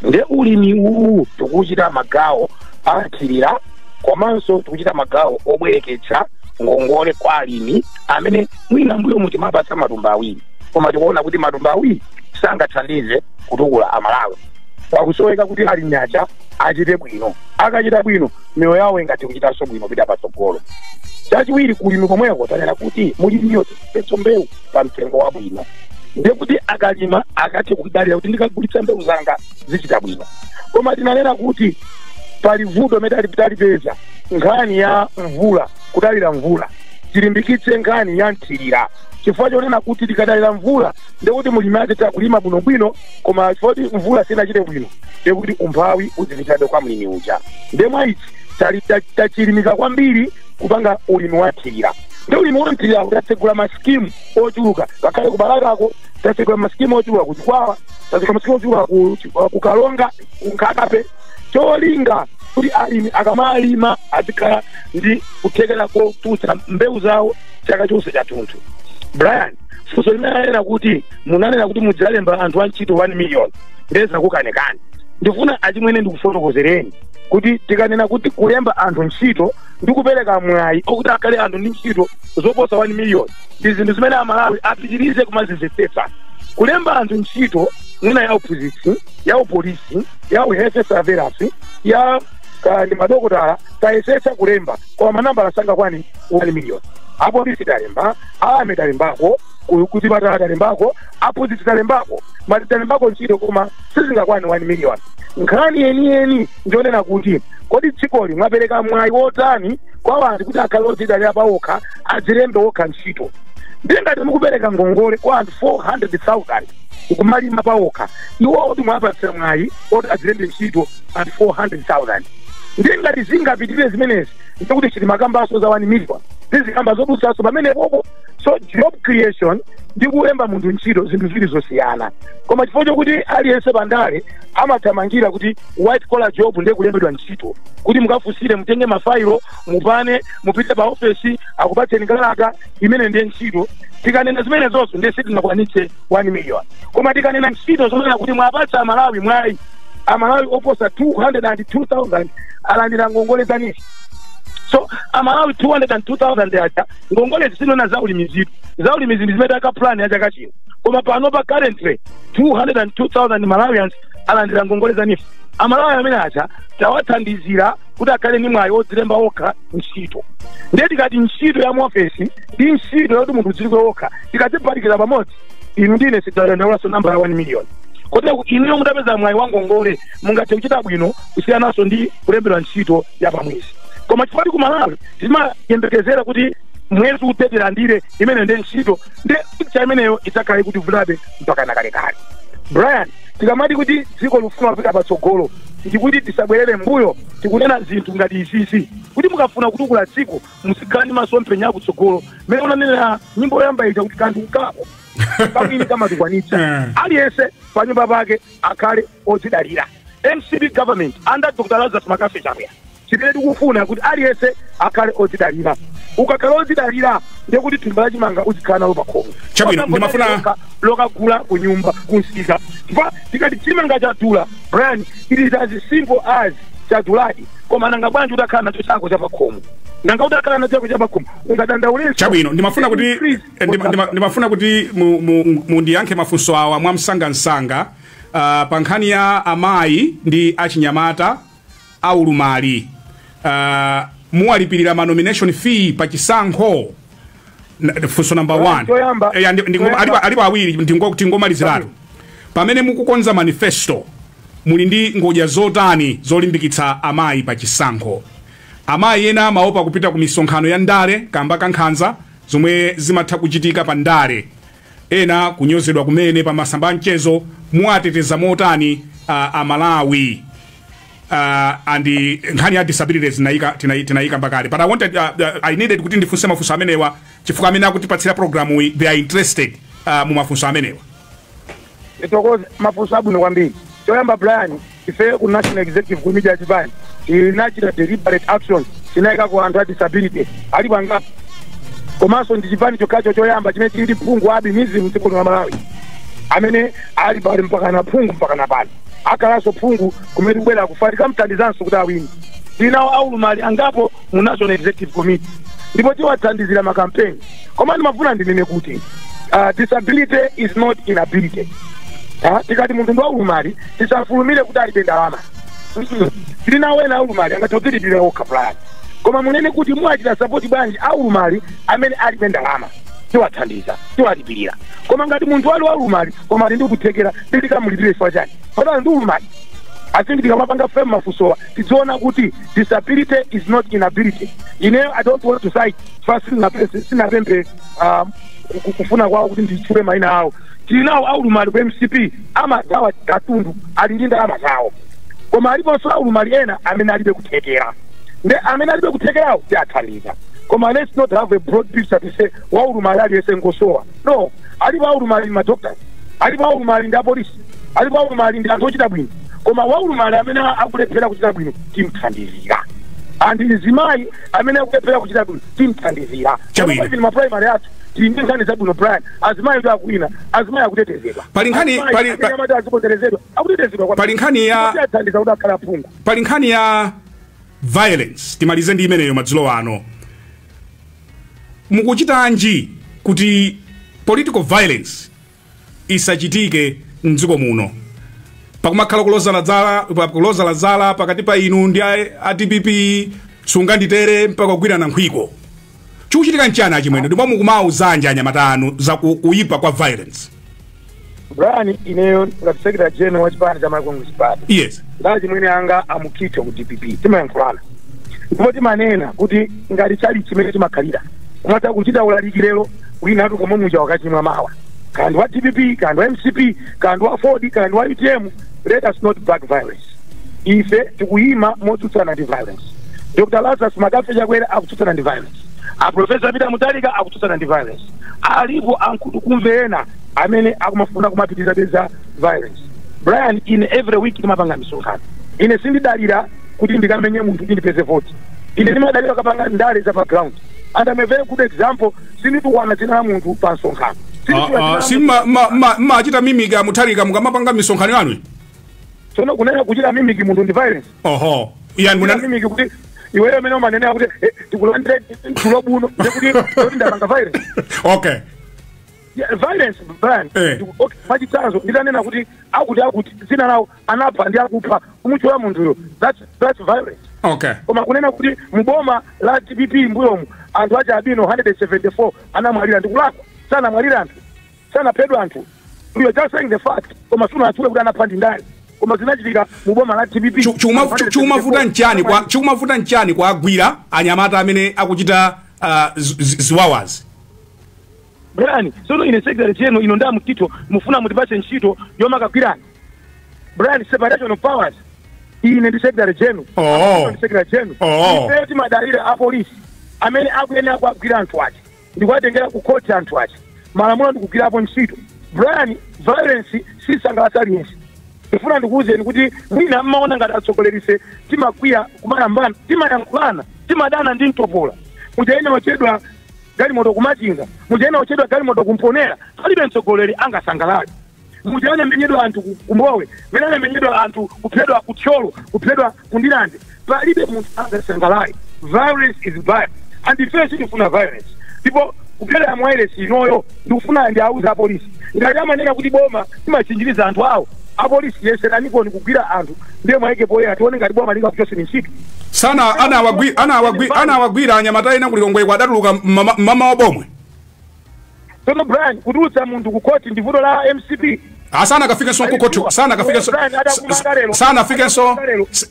Nde ulimi uwu tikuchita magawo athirira, komanso tikuchita magawo obwereketsa ngongole kwa alimi amene mwina mbuyo mutimapatsa matumba awiri, koma tikuona kuti matumba awiri sangathandize kutukula Amalawi. Pakusoweka kuti alimi aja achite bwino. Akachita bwino, miyoyo yawo ingathe kuchitanso bwino pita patsogolo. Chachiwiri, kulimi komweko tanena kuti mulimiyo tipetso mbewu pa mtengo wabwino, ndiye kuti akalima akathe kudalira kuti ndikagulitsa mbewu zanga zichita bwino. Koma tinanena kuti pali vuto imene talipeza, nkhani ya mvula, kudalira mvula. Tilimbikitse nkhani ya mthirira, chifukwa chonena kuti tikadalira mvula, ndekuti mulimi ake kulima bwinobwino, koma chifukwa kuti mvula sinachite bwino, ndekuti umphawi uzipitabe kwa mlimi uja. Ndiye mwa ichi tachilimika kwambiri kupanga ulimi wa mthirira. Ndi ulimi wa mthirira tatsegula masikimu ochuluka, ngakhale kubalakako tatsegula masikimu ochuluka, kuchikwawa tatsegula masikimu ochuluka, ku Kalonga, ku Nkhata Bay, cholinga kuti alimi akamalima azikhala ndi kuthekera kotulutsa mbewu zawo chaka chonse chathunthu. Brian, funso limene anena kuti munanena kuti mudzalemba anthu antchito 1 million, ndeza kukanekani. Ndifuna achimwene ndikufotokozereni kuti tikanena kuti kulemba anthu ntchito ndi kupereka mwayi okuti akhale anthu ndi ntchito zoposa 1 million, ndi zinthu zimene Amalawi apitirize kumazimvetsetsa. Kulemba anthu ntchito mwina ya uphunzitsi, ya upolisi, ya health surveillance, ya ndi madokotala, tayesetsa kulemba, koma manambala sangakwani 1 million. Apolisi talemba, army talembako, kuchipatala talembako, aphunzitsi talembako, mati talembako ntchito, koma sizingakwani 1 million. Nkhani yeniyeni ndionena kuti kodi dzikoli mwapereka mwayi wotani kwa anthu kuti akhale odzidalira pawokha, adzilembe wokha ntchito? Ndiye ngati mukupereka ngongole kwa anthu 400,000 kumalima paokha, iwo oti mwapatsa mwayi oti adzilembe ntchito anthu 400,000. Ndiye ngati zingapitirire zimenezi, ndikuti chitimakambaso za 1 million, tizikamba zodutsaso pamenepopo. So job creation ndi kulemba munthu ntchito zinthu zili zosiyana, koma chifukwa chokuti aliyense pandale amathamangira kuti white collar job ndiye kulembedwa ntchito, kuti mukafunsire, mutenge mafailo, mupane, mupite pa ofesi, akupatseni kalata, imene ndiye ntchito. Tikanena zimene zonso ndiye sitinakwanitse 1 million, koma tikanena ntchito zonena kuti mwapatsa Amalawi mwayi, Amalawi oposa 202,000 alandira ngongole za NEEF. So Amalawi 202,000 aja, ngongole zisinona za ulimizitu, za ulimizi ndi zimene aka plan ya chaka chino, koma pano pa currently 202,000 Malawians alandira ngongole za NEEF. Amalawi amene aja tawathandizira kuti akhale ndi mwayi wodzilemba okha ntchito. Ndiye tikati ntchito ya muofesi ndi ntchito yoti munthu udzilikwe okha, tikatiphatikiza pamodzi, inu ndine sidzadandaulaso namba ya 1 million. Kotero inuyo mutapeza mwayi wa ngongole mungathe kuchita bwino kusiyananso ndi kulembedwa ntchito ya pamwezi. Koma chifukwa ku Malawi timayembekezera kuti mwezi utetilandire, imene ndiye ntchito, ndi picture imeneyo idzakhale kuti vulabe mpaka nakalekale. Brian, tikamati kuti dziko lifuna kupita patsogolo ndikuti tisabwerere mbuyo, tikunena zinthu ngati izizi kuti mukafuna kutukula dziko muzikhala ndi masomphenya akutsogolo, mmene unanena nyimbo yoyamba ija kuti kanthu kako pamwini kamatikwanitsa. Aliyense panyumba pake akhale odzidalira. MCP government under Dr. Lazarus McCarthy Chakwera, chimene tikufuna kuti aliyense akhale odzidalira. Ukakhala odzidalira ndiye kuti thumba lachimanga uzikhala nalo pakhomo. Chabwino, ndimafuna lokagula kunyumba kunsika, chifukwa tikati chimanga chadula, Brian, it is as simple as chaduladi, koma nanga bwanji utakhala nacho chako chapakhomo? Nanga utakhala nacho chako chapakhomo ungadandaulenso? Chabwino, ndimafuna kuti mundiyankhe mafunso awa mwamsangamsanga. Pa nkhani ya amayi ndi achinyamata aulumali, muwalipirira ma nomination fee pa chisankho? Funso number 1. Choyamba Alipo awiri, tingomaliziratu. Pamene mukukonza manifesto, muli ndi ngodya zotani zolimbikitsa amayi pa chisankho? Amayi ena amaopa kupita ku misonkhano ya ndale kamba kankhanza zomwe zimatha kuchitika pa ndale, ena kunyozedwa kumene pa masamba a mchezo. Muwateteza motani Amalawi? And nkhani ya disabilities tinayika mbakale, but I needed kuti ndifunse mafunso amenewa chifukwa amene akutipatsira program iyi, they are interested mu mafunso amenewa. Nditokoze, mafunso abwino kwambiri. Choyamba, Brian, ife ku National Executive Committee ya chipani tinachita deliberate action, tinayika ku anthu a disability alipo angapo, komanso ndi chipani chokhacho choyamba chimene chili ndi phungu wa albinism mdziko la Malawi amene ali pali mpaka na phungu, mpaka na pano akhalanso phungu kumene kubwera kufa, tikamthandizanso kuti awini. Tinawo aulumali angapo mu National Executive Committee ndipo tiwathandizira makampeni. Koma ndimafuna ndinene kuti disability is not inability. Tikati munthu ndi waulumali tisafulumire kuti alibe ndalama. Tili nawo ena aulumali angathe kudzilipirira okha plan, koma munene kuti muwachita support bwanji aulumali amene alibe ndalama? Tiwathandiza, tiwalipirira. Koma ngati munthu ali waulumali koma ali ndi kuthekera, titikamulipire chifukwa chani patali ndi ulumali? I think tikamapanga frame mafunsowa tidziona kuti disability is not inability. Ineyo I don't want to cite, first sinapemphe kufuna kwawo kuti nditchule mayina awo. Tili nawo aulumali ku MCP amagawa katundu, ali ndi ndalama zawo, koma aliponso aulumali ena amene alibe kuthekera, nde amene alibe kuthekerawo tiathandiza. Koma let's not have a broad picture to say waulumali aliyense ngosowa. No, alipo aulumali ma doctors, alipo aulumali ndi apolisi, alipo aulumali ndi anthu ochita bwino, koma waulumali amene akulephera kuchita bwino timthandizira, anthu mzimayi amene akulephera kuchita bwino timthandizira. Chabwino. Even ma primary athu tili ndi nkhani zabwino, Brian. Azimayi ndi akuwina, azimayi akutetezedwa. Pali nkhani Amati aziponderezedwa, akutetezedwa kwambiri. Pali nkhani ya Tiyathandiza kuti akhala aphungu. Pali nkhani ya violence, timalize ndi imeneyo madzulo ano. Mukuchitanji kuti political violence isachitike mdziko muno? Pakumakhala kulozana zala, kulozana zala pakati pa inu ndi a DPP, sunganditere, mpaka kugwirana nkhwiko. Chikuchitika nchani, achimwene? Ndipo mukumauzanja anyamata anu za kuyipa kwa violence? Brian, ineyo ngati secretary general wa chipani cha Malawi Congress Party, ngati chimwene anga amukitho ku DPP, timayankhulana ndipo timanena kuti ngati chali chimene timakhalira umatha kuchita ulaliki lero, Wina atu komwe muja wakachimwa mawa, kandi wa DPP, kandi wa MCP, kandi wa Ford, kandi wa UTM. Let us not back violence. Ife tikuyima motsutsana ndi violence. Dr Lazarus Magafe Chakwera akutsutsana ndi violence, a Professor Peter Mutharika akutsutsana ndi violence. Alipo ankutukumve ena amene akumafuna kumapitiriza beza violence. Brian, in every week timapanga misonkhano. Ine sindidalira kuti ndikamenye munthu kuti ndipeze vote. Ine ndimadalira kapanga ndale za background, and I'm a very good example. Sinditukwana dzina la munthu pa msonkhano. Si mmachita mimic a Mutharika mukamapanga misonkhano yanu? Tsono kunena kuchita mimic munthu ndi violence? Oho, yani muna mimic kuti iweyo amene umanenera kuti tikulandire tulo buno, ndikuti kuti ndapanga violence? Okay. Yeah, violence, Brian. Okay, mwachitsanzo nditanena kuti akuti dzina lawo anapha ndi akupha, kumutchula munthuyo, that's violence. Koma kunena kuti muboma la DPP mbuyomu anthu aja abino 174 anamwalira, ndikulakwa? Sanamwalira anthu, sanaphedwa anthu. You are just saying the fact, koma sunatchule kuti anapha ndi ndani, koma zinachitika muboma la DPP. Chumavuta nchani kwa agwira anyamata amene akuchita ziwawazi? Brian, sono ine secretary general ino nda mutito mufuna mutipatse ntchito yomakagwirani. Brian, separation of powers. Ine ndi secretary general. Ndi secretary general. Ife timadalira a police amene akuyenera kuagwira anthu aja ndikuwatengera ku court anthu aja, malamulo ndikugwirapo ntchito. Brian, violence sisangalatsa aliyense. Ndifuna ndikuwuzeni kuti mwina mmaona ngati atsogolerise timakwiya kumalambana, timayankhulana, timadana ndi mtopola. Mujaena wachedwa galimoto kumachinga, mujaena wachedwa galimoto kumponera, palibe mtsogoleri angasangalale. Mujaena menyedwa anthu kumbowe, mene menyedwa anthu kuphedwa kuthyolo, kuphedwa kundilande, palibe munthu angasangalale. Violence is bad, and ife sitifuna violence. Ndipo kuphera mwayilesi inoyo ndikufuna ndi auza apolisi ngati amanena kuti boma timachinjiriza anthu awo, apolisi yeseraniko kugwira anthu ndiye mwayike poyera tione ngati boma lingakuchoseni ntchito. Sana anawagwira anyamata ena kulilongwe adatuluka mama wabomwe. Tsono Brian, kutulutsa munthu ku court ndi vuto la MCP? Asana kafikenso nkukhothi, sana kafikenso sana fikenso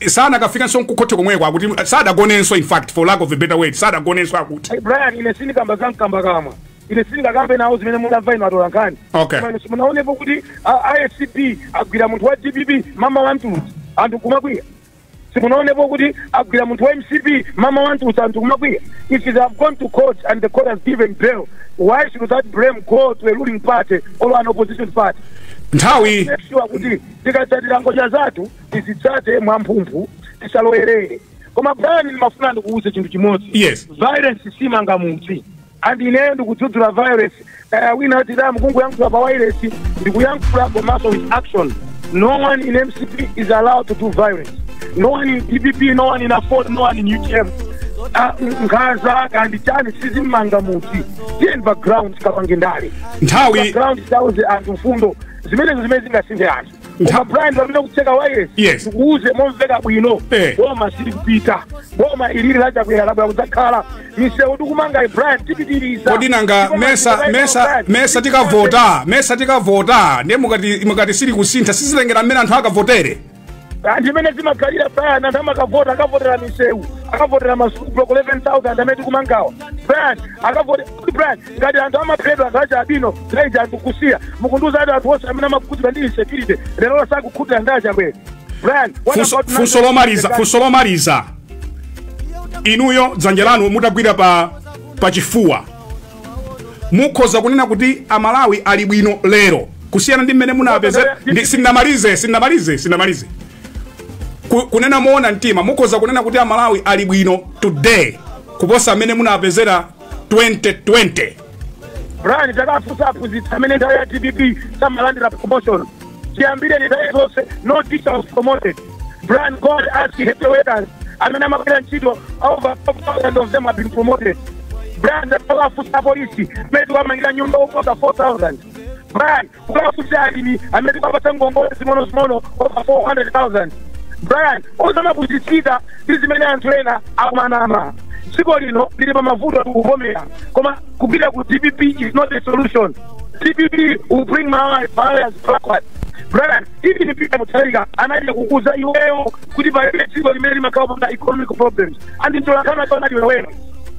sana kafikenso nkukhothi komweko akuti sadagonenso, in fact, for lack of a better word, sadagonenso akuti. Brian, ine sindikamba zamkamba kamwa, ine sindingakambe nawo zimene munamva inu atolankhani. Munaonepo kuti ISCP agwira munthu wa DPP mama wa mtulutsi anthu kumakwiya? Simunaonepo kuti agwira munthu wa MCP mama wa mtulutsi anthu kumakwiya? If they have gone to court and the court has given bail, why should that blame go to a ruling party or an opposition party? Nthawi Make sure kuti tikatsatira ngoja zathu tizitsate mwamphumphu, tisalowerere. Koma Brian, ndimafuna ndikuwuze chinthu chimodzi. Violence simanga mudzi, and ineyo ndikudzudzula violence. Wina ati da mukungoyankhula pa wireless, ndikuyankhula komanso with action. No one in MCP is allowed to do violence, no one in DPP, no one in AFORD, no one in UTM. Nkhanza kandi chani sizimanga mudzi. Tiyeni pa ground tikapange ndale. Nthawi pa ground tauze anthu mfundo zimenezo zimene zingasinthe anthu. Koma Brian, pamene kutseka wireless, ndikuuze momveka bwino, boma sili kupita, boma ilili lachakwera labwera kudzakhala. Misewu tikumanga, Brian, tipitiriza. Kodi nanga mesa tikavota, mesa tikavota ndiye mukati sili kusintha, sizilengera mmene anthu akavotere? Ndimene zimakhalira, Brian. Anthu amakavota, akavotera misewu, akavotera masukulu block 11,000 amene tikumangawa, Brian. Akavote, Brian. Ngati anthu amaphedwa, anthu acha abino zaija anthu kusiya, mukundiuza ati anthu onse amene amakhudzidwa ndi insecurity lero sakukhutira ndi achakwera, Brian? Funso lomaliza, funso lomaliza. Inuyo dzanja lanu mutagwira pa chifuwa, mukhoza kunena kuti Amalawi ali bwino lero kusiyana ndi mmene munapeze? Sindinamalize, sindinamalize, sindinamalize. Kunena moona mtima, mukhoza kunena kuti Amalawi ali bwino today kuposa mmene munapezera 2020? Brian, takafunsa aphunzitsi amene nthawi ya DPP samalandira promotion. Chiyambire nthawi zonse no teacher was promoted. Brian, go and ask health workers amene amagwira ntchito, over 4,000 of them have been promoted. Brian, takafunsa apolisi amene tikuwamangira nyumba oposa 4,000. Brian, ukafunsa alimi amene tikuwapatsa ngongole zing'ono-zing'ono over 400,000. Brian, osamaphunzitsika ndi zimene anthu ena akumanama. Dziko lino lili pa mavuto, tikuvomera, koma kupita ku DPP is not the solution. DPP will bring Malawi backward. Brian, even Peter Mutharika anali kukuza iweyo kuti palibe dziko limene limakhala popanda economic problems, and mtolankhani anali iweyo.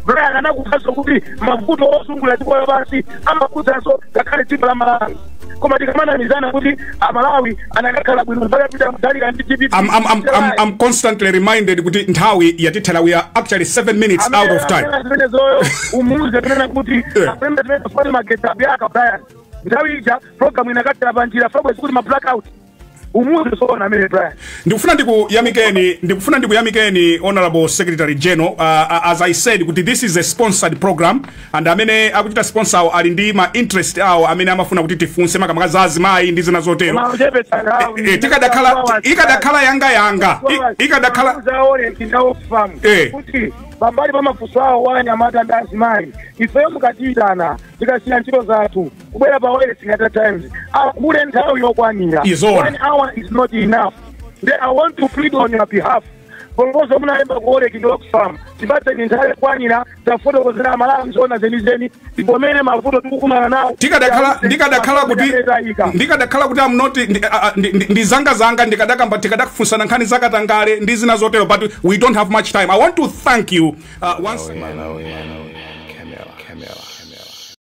Brian anakufunso kuti mavuto osungula dziko lapansi amakhuzanso ngakhale dziko la Malawi, koma tikamanamizana kuti Amalawi anakakhala bwino mpaka Peter Mutharika ndi DPP. I'm constantly reminded kuti nthawi yatithera. We are actually 7 minutes out of time. Zimenezoyo umuze kunena kuti apembe zimene foni magetsi abiyaka, Brian. Nthawi ija program inakathera panjira fabwe kuti ma blackout. Umuze soona amene, Brian. Ndikufuna ndikuyamikeni, Honorable Secretary General. As I said kuti this is a sponsored program, and amene akuchita sponsor awo ali ndi ma interest awo amene amafuna kuti tifunse makamaka za azimayi ndi zina zotero. Mauchepetsa nthawi. Ikadakhala yanga ikadakhala zaone ndinaofamu kuti pambali pa mafunso awo wa anyamata ndi azimayi, ifeyo mukatiyitana tikasiya ntchito zathu kubwera pa wireless ngati Times, akule nthawi yokwanira. Izona. One hour is not enough. Then I want to plead on your behalf, proposal munalemba ku Olec ndi Oxfam, tipatseni nthawi yokwanira, tafotokozera Amalawi zoona zenizeni tipomene mavuto tikukumana nawo. Ndikadakhala kuti I'm not ndi zanga zanga, ndikadakamba, tikadakufunsana nkhani zakatangale ndi zina zotero, but we don't have much time. I want to thank you once Malawi, Malawi.